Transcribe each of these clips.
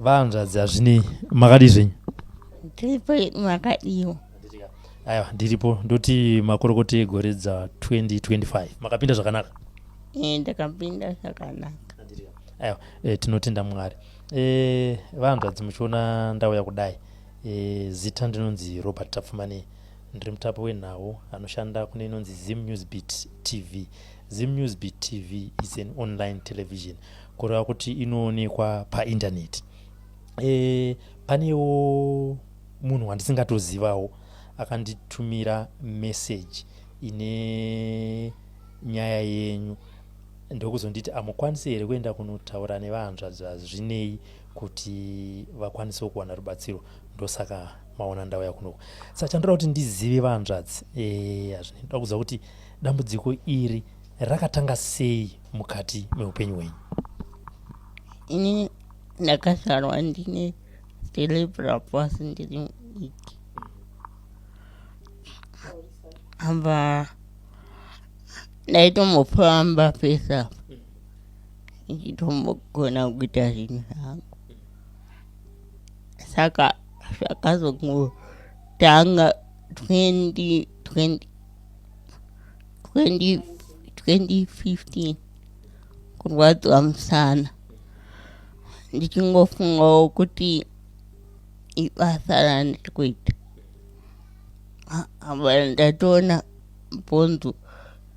Vahanzvadzi, hazvinei, makadii zvenyu? Tiripo, makadiwo? Aiwa, ndiripo. Ndoti makorokoti egore dza 2025, makapinda zvakanaka? Eh, ndakapinda zvakanaka. Aiwa, tinotenda Mwari. Vahanzvadzi, muchiona ndauya kudai, zita ndinonzi Robert Tapfumanei, ndiri mutapi wenhau anoshanda kune inonzi Zim Newsbeat TV. Zim Newsbeat TV is an online television, kureva kuti inoonekwa paindaneti. Panewo munhu wandisingatozivawo akanditumira meseji ine nyaya yenyu, ndokuzonditi amukwanisi here kuenda kunotaura nevahanzvadzi Hazvinei kuti vakwanisewo kuwana rubatsiro. Ndosaka maona ndauya kunoku. Saka chandoda kuti ndizive, vahanzvadzi Hazvinei, ndoda kuziva kuti dambudziko iri rakatanga sei mukati meupenyu hwenyu. Ini ndakazvarwa ndine cerebral palsy ndiri mudiki. Amba ndaitombofamba pese apa, ndichitombogona kuita zvinhu zvangu. Saka zvakazongotanga 20 20 20 2015 kurwadziwa musana, ndichingofungawo kuti ibasa randiri kuita. Apa ndatoona bhonzo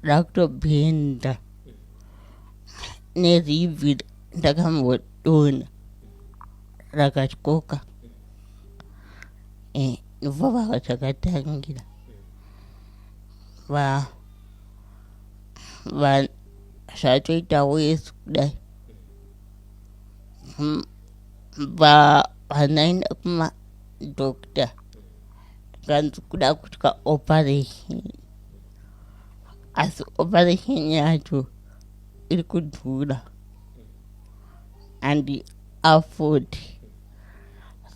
rakutobhenda neribvi ndakambodonha rakatyoka. Ndobva vava zvakatangira va va zvatoita wesi kudai. Va vandaenda kumadhokta, kanzi kuda kutya operation, asi operation yacho iri kudhura, handi afford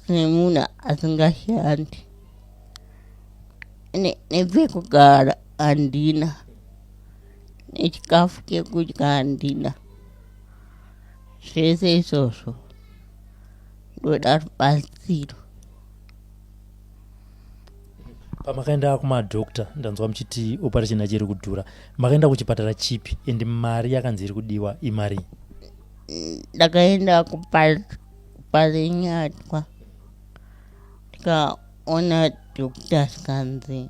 semunhu asingashandi. Nepekugara handina, nechikafu chekudya handina. Zvese izvozvo ndoda rubatsiro. Pamakaenda kumadhokta, ndanzwa muchiti operation yacho iri kudhura. Makaenda kuchipatara chipi, and mari yakanzi iri kudiwa imari? Ndakaenda kuParinyatwa, ndikaona doctor, zvikanzi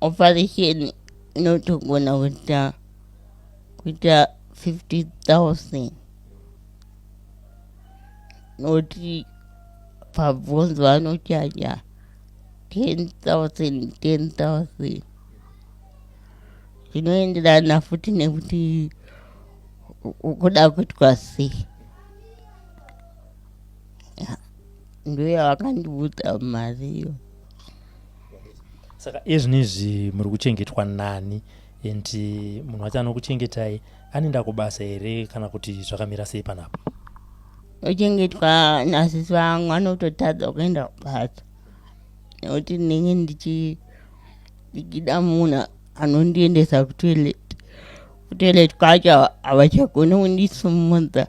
operation inotogona kuita 50,000, nokuti pabvunzo vanochaja 10,000 10,000. Zvinoenderana futi nekuti ukuda kuitwa sei. Ndoya vakandiudza mari iyo. Saka izvinizvi muri kuchengetwa nani, and munhu wacho anokuchengetai anoenda kubasa here, kana kuti zvakamira sei panapa? Ochengetwa nasisi vangu. Anototadza kuenda kubasa nekuti ndinenge ndichida munhu anondiendesa kutoilet. Kutoilet kwacho havachagoni kundisumudza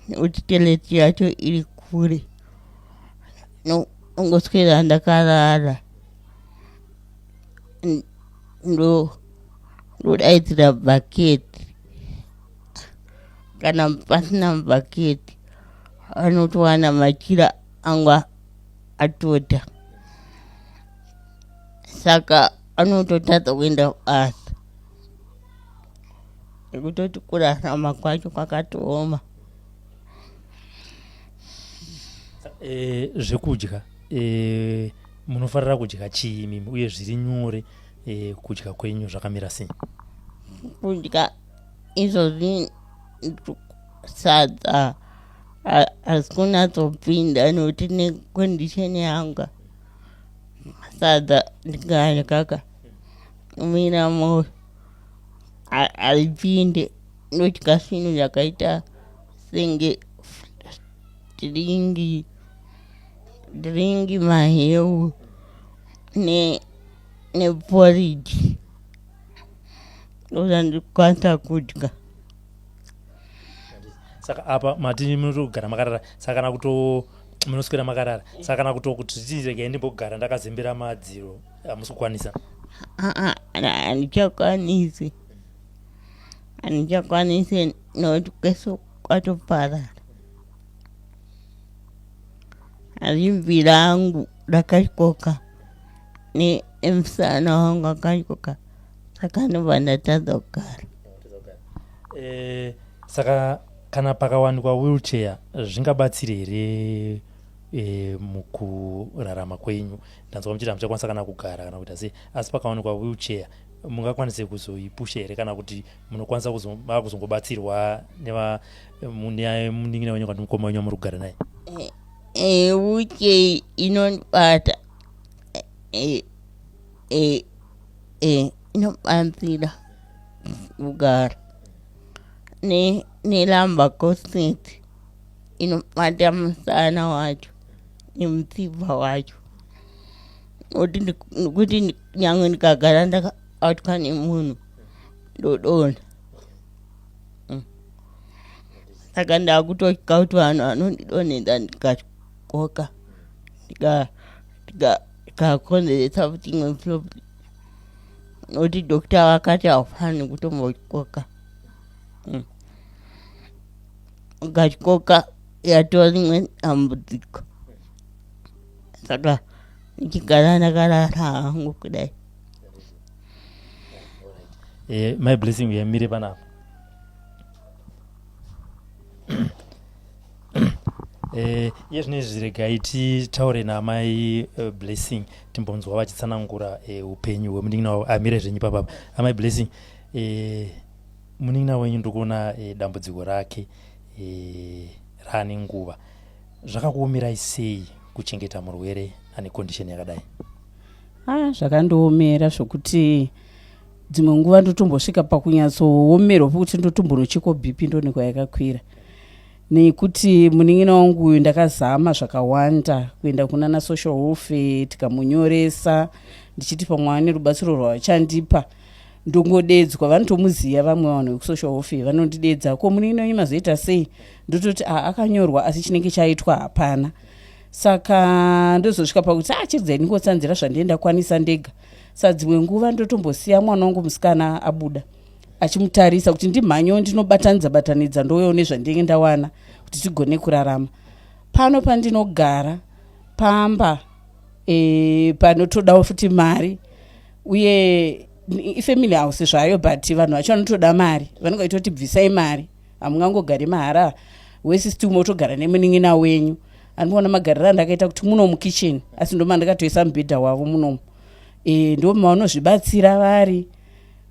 nekuti toilet yacho iri kure. Ongoswera ndakarara, ndo ndodaidzira bhaketi. Kana pasina bhaketi, anotowana machira angu atota. Saka anototadza kuenda kubasa, nekutoti kurarama kwacho kwakatooma. Zvekudya, munofarira kudya chii imimi, uye zviri nyore kudya kwenyu zvakamira sei? Kudya izvozvi, sadza hasi kunyatsopinda nekuti necondition yanga sadza ndikadya kaka kumira mwoyo, haripinde. Ndodya zvinhu zvakaita senge dhiringi, dhiringi, maheu neporiji, ndozvandikwanisa kudya. Saka apa mati munotogara makarara, saka kana kuto munoswera makarara, saka kana kuto kuti tiregai ndimbogara ndakazembera madziro, hamusi kukwanisa? Aa, handichakwanisi, handichakwanisi nokuti kwese kwatoparara. Ribvi rangu rakatyoka nemusana wangu akatyoka, saka ndobva ndatadza kugara. Eh, saka kana pakawanikwa wheelchair zvingabatsire here mukurarama kwenyu? Ndanzwa muchiti hamuchakwanisa kana kugara kana kuita sei, asi pakawanikwa wheelchair mungakwanise kuzoipusha here, kana kuti munokwanisa kuzongobatsirwa nemunin'ina wenyu kana mukoma wenyu wamuri kugara naye? Wheelchair inondibata, inobatsira kugara, nelumbar corset inobata musana wacho nemutsipa wacho, nokuti nyange ndikagara ndakabatwa nemunhu ndodonha. Saka ndakutotya kuti vanhu vanondidonhedza ndikatyoka, ndikakonzeresa futi imwe problem, nokuti doctor vakati haufaniri kutombotyoka. Ukatyoka yatova rimwe dambudziko. Saka ndichigara ndakarara hangu kudai. My Blessing, uyamire panapa. Iye zvino izvi regai titaure naamai Blessing, timbonzwa vachitsanangura upenyu hwemunin'ina wavo. Amire zvenyu papapa, amai Blessing. Munin'ina wenyu ndikuona dambudziko rake raane nguva. Zvakakuomerai sei kuchengeta murwere ane condition yakadai? Ah, zvakandiomera zvokuti dzimwe nguva ndotombosvika pakunyatsoomerwa pokuti ndotombonochekwa BP, ndonekwa yakakwira, nekuti munin'ina wangu uyu ndakazama zvakawanda kuenda kuna nasocial welfare, tikamunyoresa ndichiti pamwe ane rubatsiro rwavachandipa. Ndongodedzwa, vanotomuziva vamwe vanhu vekusocial welfare, vanondidedza, "Ko munin'ina wenyu mazoita sei?" Ndototi, "A, akanyorwa, asi chinenge chaitwa hapana." Saka ndozosvika pakuti, "A, chiridzai ndingotsanzira zvandinenge ndakwanisa ndega." Saka dzimwe nguva ndotombosiya mwana wangu musikana abuda achimutarisa kuti ndimhanyewo ndinobatanidza batanidza, ndouyawo nezvandinenge ndawana kuti tigone kurarama. Pano pandinogara pamba panotodawo futi mari, uye ifamily house zvayo, but vanhu vacho vanotoda mari, vanenge vaitoti, "Bvisai mari, hamungangogari mahara." Wesystem otogara nemunin'ina wenyu, andikuona magariro andakaita kuti muno mukitchen, asi ndoma ndakatoisa mubhedha wavo munomu. Ndo mavanozvibatsira vari,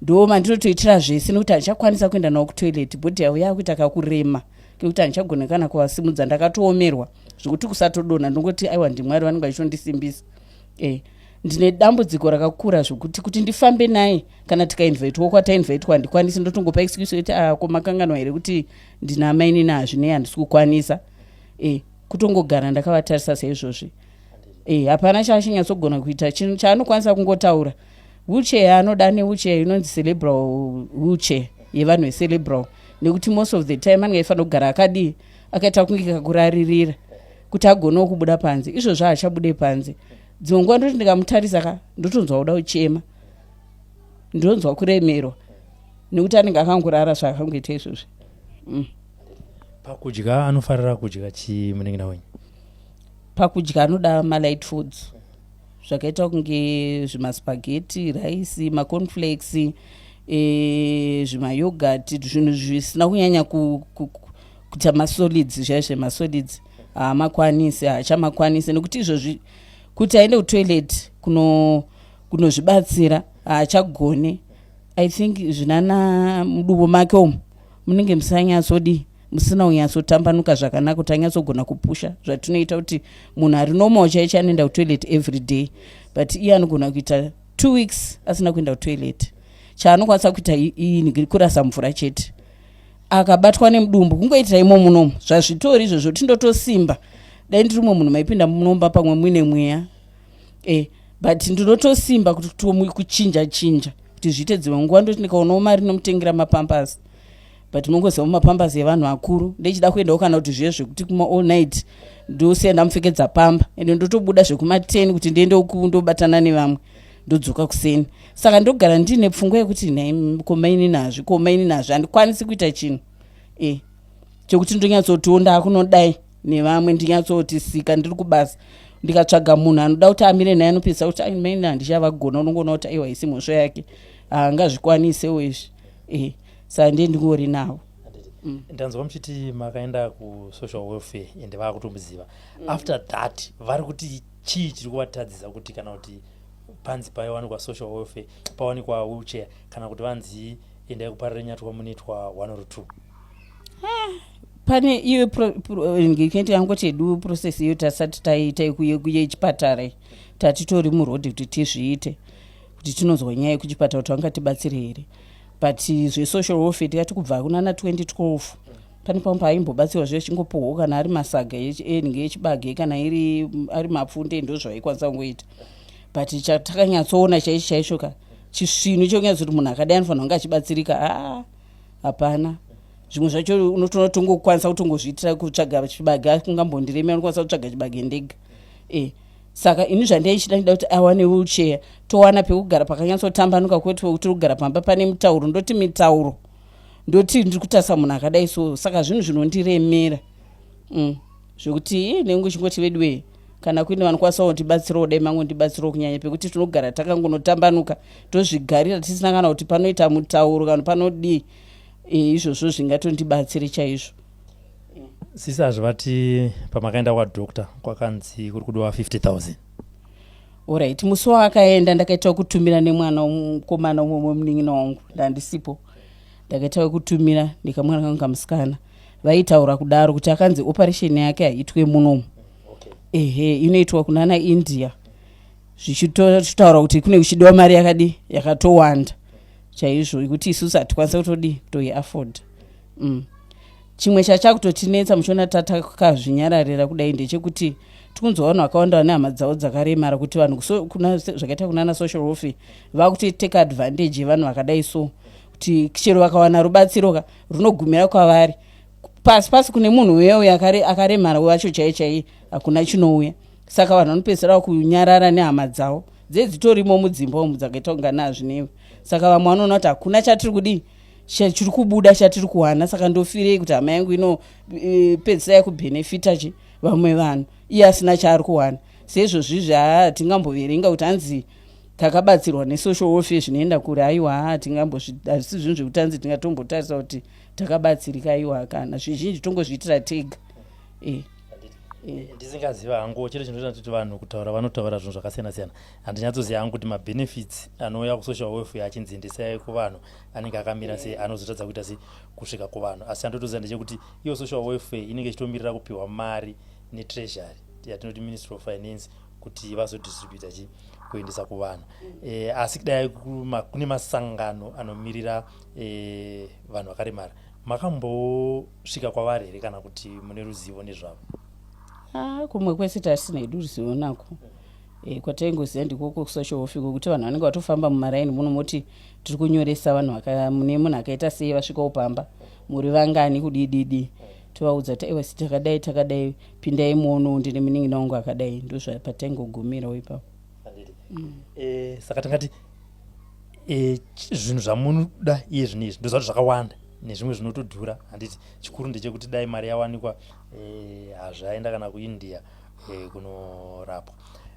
ndo mandinotoitira zvese, nekuti handichakwanisa kuenda navo kutoilet. Body yavo yakuita kakurema kekuti handichagone kana kuvasimudza. Ndakatoomerwa zvekuti kusatodonha ndongoti, "Aiwa, ndiMwari vanenge vachitondisimbisa." Ndine dambudziko rakakura zvokuti kuti ndifambe naye kana tikainvitwa kwatainvitwa handikwanisi. Ndotongopa excuse yekuti, "Ah, ko makanganwa here kuti ndina mainini? Hazvinei, handisi kukwanisa." Kutongogara ndakavatarisa saizvozvi. Hapana chaachinyatsogona kuita. Chinhu chaanokwanisa kungotaura, wheelchair yaanoda newheelchair inonzi cerebral wheelchair, yevanhu vecerebral, nekuti most of the time anenge aifanira kugara akadii, akaita kunge kakuraririra kuti agonewo kubuda panze. Izvozvo haachabude panze. Dzimwe nguva ndoti ndikamutarisa ka, ndotonzwa kuda kuchema, ndonzwa kuremerwa nekuti anenge akangorara zvaakangoita izvozvi. Pakudya anofarira kudya chii munin'ina wenyu? Pakudya anoda malight foods, zvakaita kunge zvimaspaghetti, rice, macornflakes, zvimayogurt, zvinhu zvisina kunyanya kuita masolids zvaya. Zvemasolids haamakwanisi, haachamakwanisi, nekuti izvozvi kuti aende kutoilet kunozvibatsira haachagone. I think zvinana muduvo make umu munenge musanyatsodii, musina kunyatsotambanuka zvakanaka kuti anyatsogona kupusha. Zvatinoita kuti munhu ari normal chaicho anoenda kutoilet every day, but iye anogona kuita 2 weeks asina kuenda kutoilet. Chaanokwanisa kuita ini kurasa mvura chete. Akabatwa nemudumbu kungoitira imo munomu, zvazvitori izvozvo kuti ndotosimba. Dai ndiri mumwe munhu maipinda munomba pamwe muine mweya, but ndinotosimba kuti kuchinja chinja kuti zviite. Dzimwe nguva ndoti ndikaonawo mari nomutengera mapampers. But mungoziva mumapambazi evanhu vakuru, ndechida kuendawo kana kuti zviye zvekuti kuma all night, ndosiya ndamupfekedza pamba, ende ndotobuda zvekuma10 kuti ndiende kundobatana nevamwe, ndodzoka kuseni. Saka ndogara ndiine pfungwa yekuti nhai, komaini nazvi, komaini nazvi, handikwanisi kuita chinhu chekuti ndonyatsotiwo ndaakunodai nevamwe, ndinyatsoti sika ndiri kubasa. Ndikatsvaga munhu anoda kuti amire naye, anopedzisa kuti ai, maini handichavagona. Unongoona kuti aiwa, isi mhosva yake, haangazvikwanisewo izvi. Saka ndiye ndingori navo. Ndanzwa muchiti makaenda kusocial welfare ende vaakutomuziva. After that vari kuti chii chiri kuvatadzisa kuti kana kuti panzi paiwanikwa social welfare, pawanikwa wheelchair, kana kuti vanzi endai kuParirenyatwa munoitwa one or two? Pane iyo ngekuti angoti hedu process iyo tasati taita yechipatara, tatitori murodhi kuti tizviite, kuti tinonzwa nyaya yekuchipatara kuti vangatibatsire here. But zvesocial welfare tikati kubva kunana 2012 pane pamwe paaimbobatsirwa zve chingopuhwawo kana ari masaga enhinge yechibage, kana iri ari mapfunde, ndo zvaikwanisa kungoita. But chatakanyatsoona chaicho chaicho ka, chisvinu chekunyatsoti munhu akadai anofanira kunge achibatsirika, aa, hapana. Zvimwe zvacho unotoona tongokwanisa kutongozviitira, kutsvaga chibage kungambondiremera, unokwanisa kutsvaga chibage ndega. Saka ini zvandaichida, ndida kuti awane wheelchair, towana pekugara pakanyatsotambanuka, kwete pekuti kugara pamba pane mitauro. Ndoti mitauro, ndoti ndiri kutarisa munhu akadai so. Saka zvinhu zvinondiremera, Zvekuti nengu chingoti veduwe, kana kuine vanokwanisa kundibatsirawo, dai mangondibatsirawo, kunyanya pekuti tinogara takangonotambanuka, tozvigarira tisina kana kuti panoita mutauro kana panodii. Izvozvo zvingatondibatsire chaizvo. Sisi, hazvivati pamakaenda kwadoctor kwakanzi kuri kudiwa 50 000? Alright, musi waakaenda ndakaita kutumira nemwana mukomana umwe wemunin'ina wangu, ndandisipo. Ndakaita wekutumira nekamwana kangu kamusikana. Vaitaura kudaro kuti akanzi operation yake haitwe munomu. Ehe, inoitwa kunana India, zvichitotaura kuti kune kuchidiwa mari yakadi yakatowanda chaizvo, yekuti isusu hatikwanisa kutodii, kutoiafford. Chimwe chachakutotinetsa, muchiona tatakazvinyararira kudai, ndechekuti tikunzwa vanhu vakawanda vane hama dzavo dzakaremara, kuti vanhu zvakaita kunana social welfare vakutotake advantage yevanhu vakadai so, kuti chero vakawana rubatsiro ka, runogumira kwavari pasi pasi. Kune munhu uya uya akaremara wacho chai chai, hakuna chinouya. Saka vanhu vanopedzisira kunyarara nehama dzavo dzedzitorimo mudzimba umu dzakaita kunga nazvineva. Saka vamwe vanoona kuti hakuna chatiri kudii, chiri kubuda, chatiri kuwana, saka ndofirei kuti hama yangu inopedzisa yakubhenefita chi vamwe vanhu, iye asina chaari kuwana? Seizvozvizvi haa, tingamboverenga kuti hanzi takabatsirwa nesocial welfare zvinoenda kure? Aiwa, haa, tingambozvi, hazvisi zvinhu zvekuti hanzi tingatombotarisa kuti takabatsirika. Aiwa, kana zvizhinji tongozviitira tega. Ndisingaziva hangu chiro chinoita kuti vanhu kutaura vanotaura zvinhu zvakasiyana siyana. Handinyatsoziva hangu kuti mabenefits anouya kusocial welfare achinzi endesai kuvanhu anenge akamira sei, anozotadza kuita sei kusvika kuvanhu. Asi chandotoziva ndechekuti iyo social welfare inenge ichitomirira kupiwa mari netreasury, yatinoti Ministry of Finance, kuti vazodistributa chi kuendesa kuvanhu. Asi kudai kune masangano anomirira vanhu vakaremara, makambosvika kwavari here, kana kuti mune ruzivo nezvavo? Ah, kumwe kwese tasina hedu ruzivo nako. Kwataingoziva ndikoko kusocial welfare, kwekuti vanhu vanenge vatofamba mumaraini muno, moti tiri kunyoresa vanhu mune munhu akaita sei, vasvikawo pamba, muri vangani, kudididi, tovaudza kuti aiwa, si takadai takadai, pindai muono, ndine munin'ina wangu akadai. Ndozvapataingogumirawo ipapo. Saka tingati zvinhu zvamunoda iye zvino izvi, ndozvati zvakawanda nezvimwe zvinotodhura, handiti? Chikuru ndechekuti dai mari yawanikwa, hazvaenda kana kuIndia kunorapwa.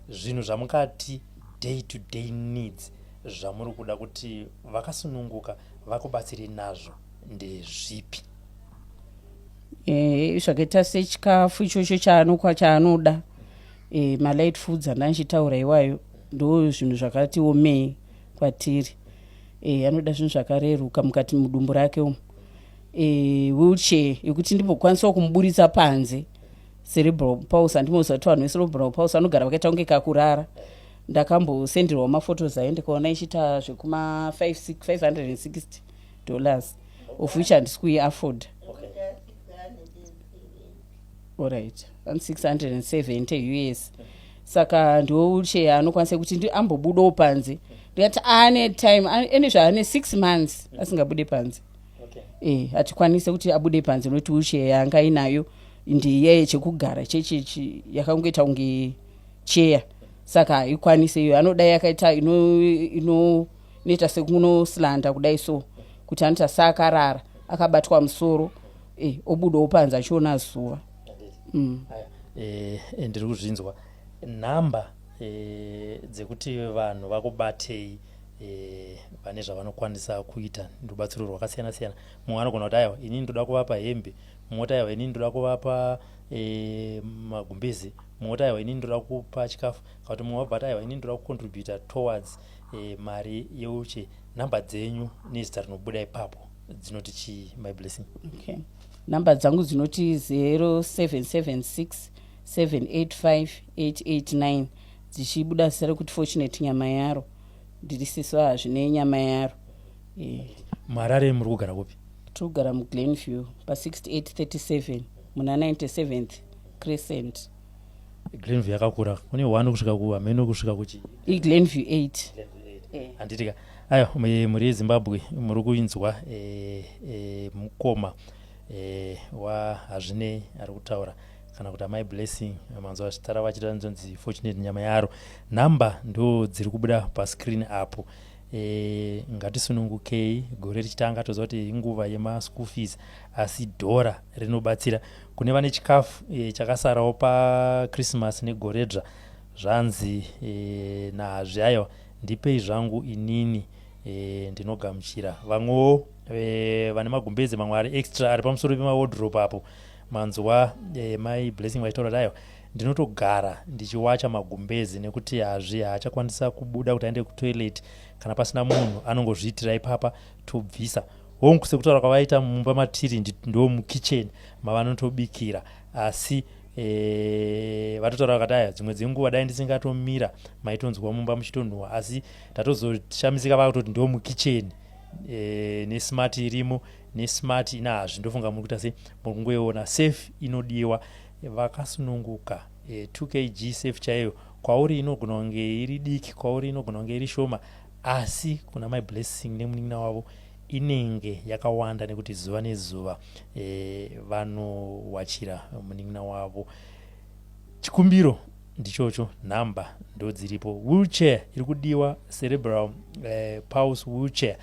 Zvinhu zvamungati day to day needs zvamuri kuda kuti vakasununguka vakubatsirei nazvo ndezvipi? Zvakaita sechikafu ichocho chaanokwa, chaanoda, malight foods andandichitaura iwayo, ndo zvinhu zvakati omei kwatiri. Anoda zvinhu zvakareruka mukati mudumbu rake umu. Wheelchair yekuti ndimbokwanisawo kumuburitsa panze. Cerebral palsy, handimoziva kuti vanhu vecerebral palsy vanogara vakaita kunge kakurara. Ndakambosenderwawo mafotos ayo, ndikaona ichiita zvekuma $560, of which handisi kuiafford. Alright, 670 US. Saka ndo wheelchair anokwanisa kuti ambobudawo panze. Ndikati ane time, ane zvaane 6 months asingabude panze. Eh, hatikwanise kuti abude panze nokuti wheelchair yaanga inayo ndeiya yechekugara chechechi yakangoita kunge cheya, saka haikwanise iyo. Anoda yakaita inoita sekunoslanda kudai, so kuti anoita saakarara akabatwa musoro, obudawo panze achiona zuva. Ndiri kuzvinzwa. Nhamba dzekuti vanhu vakubatei vane zvavanokwanisa kuita, rubatsiro rwakasiyana siyana. Mumwe anogona kuti, "Aiwa, inini ndoda kuvapa hembe." Mumwe oti, "Aiwa, inini ndoda kuvapa magumbezi." Mumwe oti, "Aiwa, inini ndoda kupa chikafu." Kana kuti mumwe wabva ati, "Aiwa, inini ndoda kucontributa towards mari yeuche." Nhamba dzenyu nezita rinobuda ipapo dzinoti chii, Mai Blessing? Okay. Nhamba dzangu dzinoti 0776 785 889, dzichibuda zita rekuti Fortunate Nyama Yaro. Ndiri sisi Hazvinei Nyama Yaro. MuHarare muri kugara kupi? Tiri kugara muGlenview pa6837 muna 97th Crescent. Glenview yakakura, kune 1 kusvika kuhameno kusvika kuchi? IGlenview 8. Handiti ka? Aiwa, mhuri yeZimbabwe, muri kuinzwa mukoma waHazvinei ari kutaura, kana kuti Amai Blessing. Manzwa zita ravo achita nzonzi Fortunate Nyama Yaro. Nhamba ndo dziri kubuda pascreen apo. Ngatisunungukei gore richitanga. Toziva kuti inguva yemaschool fees, asi dhora rinobatsira kune vane chikafu chakasarawo paChristmas negoredzva. Zvanzi naHazvi, "Aiwa, ndipei zvangu inini." Ndinogamuchira vamwewo vane magumbezi mamwe ari extra ari pamusoro pemawardrobe apo. Manzwa Mai Blessing vachitaura kuti, "Aiwa, ndinotogara ndichiwacha magumbezi," nekuti Hazvi haachakwanisa kubuda kuti aende kutoilet kana pasina munhu, anongozviitira ipapa. Tobvisa. Hongu, sekutaura kwavaita, mumba matiri ndo mukitchen mavanotobikira, asi vatotaura vakati, "Aya, dzimwe dzenguva dai ndisingatomira maitonzwa mumba muchitonhuhwa." Asi tatozoshamisika vakutoti ndo mukitchen nesmart irimo, nesmart ina Hazvi. Ndofunga muri kuita sei, muri kungoiona safe inodiwa. Vakasununguka, 2 kg safe chaiyo kwauri inogona kunge iri diki, kwauri inogona kunge iri shoma, asi kuna Mai Blessing nemunin'ina wavo inenge yakawanda, nekuti zuva nezuva vanowachira munin'ina wavo. Chikumbiro ndichocho, nhamba ndo dziripo. Wheelchair iri kudiwa, cerebral palsy wheelchair,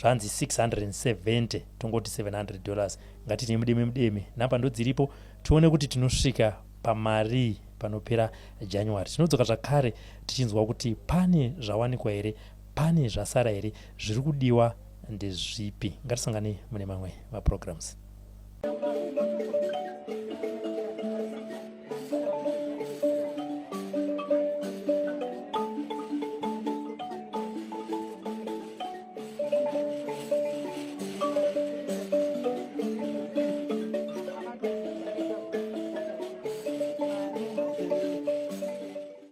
zvanzi 670, tongoti $700. Ngatiti mudeme mudeme. Nhamba ndo dziripo, tione kuti tinosvika pamari panopera January. Tinodzoka zvakare tichinzwa kuti pane zvawanikwa here, pane zvasara here, zviri kudiwa ndezvipi. Ngatisangane mune mamwe maprograms.